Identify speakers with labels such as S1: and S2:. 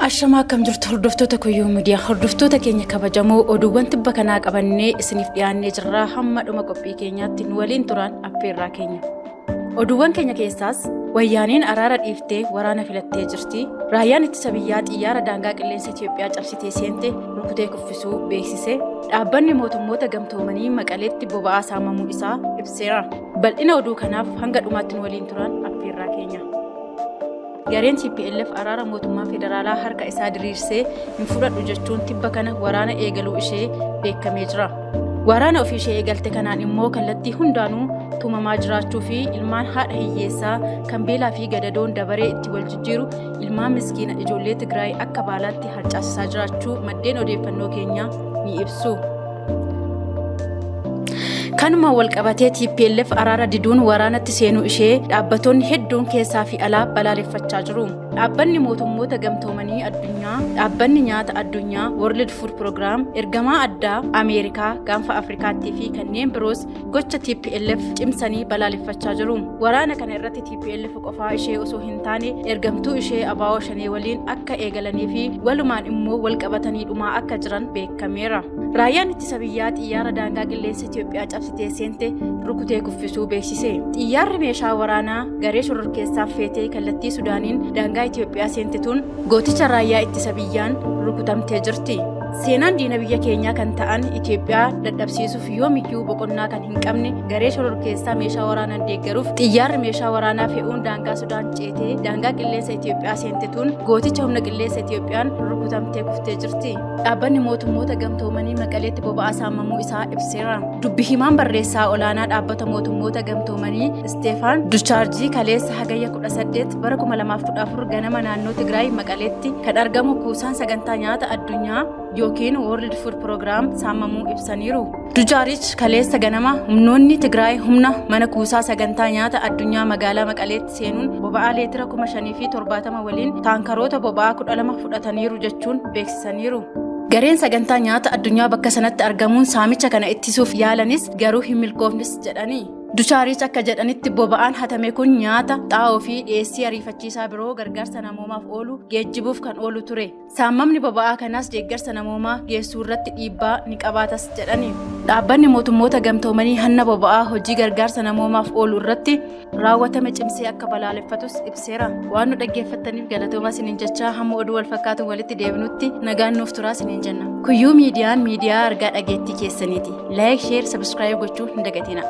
S1: Ashamaa akkam jirtu hordoftoota Kuyyuu Miidiyaa, hordoftoota keenya kabajamoo, oduuwwan tibba kanaa qabannee isiniif dhiyaannee jirra. Hamma dhuma qophii keenyaatti nu waliin turaan affeerraa keenya. Oduuwwan keenya keessaas, Wayyaaneen araara dhiiftee waraana filattee jirti. Raayyaan ittisa biyyaa xiyyaara daangaa qilleensa Itoophiyaa cabsitee seente rukutee kuffisuu beeksise. Dhaabbanni mootummoota gamtoomanii Maqaleetti boba'aa saamamuu isaa ibseera. Bal'ina oduu kanaaf hanga dhumaatti nu waliin turaan affeerraa keenya. Gareen tplf araara mootummaan federaalaa harka isaa diriirsee hin fudhadhu jechuun tibba kana waraana eegaluu ishee beekamee jira. Waraana ofii ishee eegalte kanaan immoo kallattii hundaanuu tumamaa jiraachuu fi ilmaan haadha hiyyeessaa kan beelaa fi gadadoon dabaree itti wal jijjiiru, ilmaan miskiina ijoollee Tigraay akka baalaatti harcaasisaa jiraachuu maddeen odeeffannoo keenyaa ni ibsu. Kanuma wal qabatee TPLF araara diduun waraanatti seenuu ishee dhaabbatoonni hedduun keessaa fi alaa balaaleffachaa jiru. Dhaabbanni mootummoota gamtoomanii addunyaa, dhaabbanni nyaata addunyaa World Food Program, ergamaa addaa Ameerikaa gaanfa Afrikaattii fi kanneen biroos gocha TPLF cimsanii balaaleffachaa jiru. Waraana kana irratti TPLF qofaa ishee osoo hin taane ergamtuu ishee ABO Shanee waliin akka eegalanii fi walumaan immoo wal qabatanii dhumaa akka jiran beekameera. Raayyaan ittisa biyyaa xiyyaara daangaa qilleensa Itoophiyaa cabsitee seente rukutee kuffisuu beeksise. Xiyyaarri meeshaa waraanaa garee shororkeessaaf feetee kallattii Sudaaniin daangaa Itoophiyaa seente tun gooticha raayyaa ittisa biyyaan rukutamtee jirti. Seenaan diina biyya keenyaa kan ta'an Itoophiyaa dadhabsiisuuf yoomiyyuu boqonnaa kan hin qabne garee shororkeessaa meeshaa waraanaan deeggaruuf xiyyaarri meeshaa waraanaa fe'uun daangaa Sudaan ceetee daangaa qilleensa Itoophiyaa seente tun gooticha humna qilleensa Itoophiyaan rukutamtee kuftee jirti. Dhaabbanni mootummoota gamtoomanii Maqaleetti boba'aa saamamuu isaa ibseera. Dubbi himaan barreessaa olaanaa dhaabbata mootummoota gamtoomanii Isteefaan Duchaarjii kaleessa Hagayya 18 bara 2014 ganama naannoo Tigraay Maqaleetti kan argamu kuusaan sagantaa nyaata addunyaa yookiin World Food Program saamamuu ibsaniiru. Dujaarich kaleessa ganama humnoonni Tigraay humna mana kuusaa sagantaa nyaata addunyaa magaalaa Maqaleetti seenuun boba'aa leetira 5,070 waliin taankaroota boba'aa 12 fudhataniiru jechuun beeksisaniiru. Gareen sagantaa nyaata addunyaa bakka sanatti argamuun saamicha kana ittisuuf yaalanis garuu hin milkoofnes jedhani. Duchaariich akka jedhanitti boba'aan hatame kun nyaata, xaa'oo fi dhiyeessii ariifachiisaa biroo gargaarsa namoomaaf oolu geejjibuuf kan oolu ture. Saamamni boba'aa kanaas deeggarsa namoomaa geessuu irratti dhiibbaa ni qabaatas jedhani. Dhaabbanni mootummoota gamtoomanii hanna boba'aa hojii gargaarsa namoomaaf oolu irratti raawwatame cimsee akka balaaleffatus ibseera. Waan nu dhaggeeffattaniif galatoomaa isiniin jechaa, hamma oduu wal fakkaatu walitti deebinutti nagaan nuuf turaa isiniin jenna. Kuyyuu Miidiyaan miidiyaa argaa dhageettii keessaniiti. Like, share, subscribe gochuu hin dagatinaa.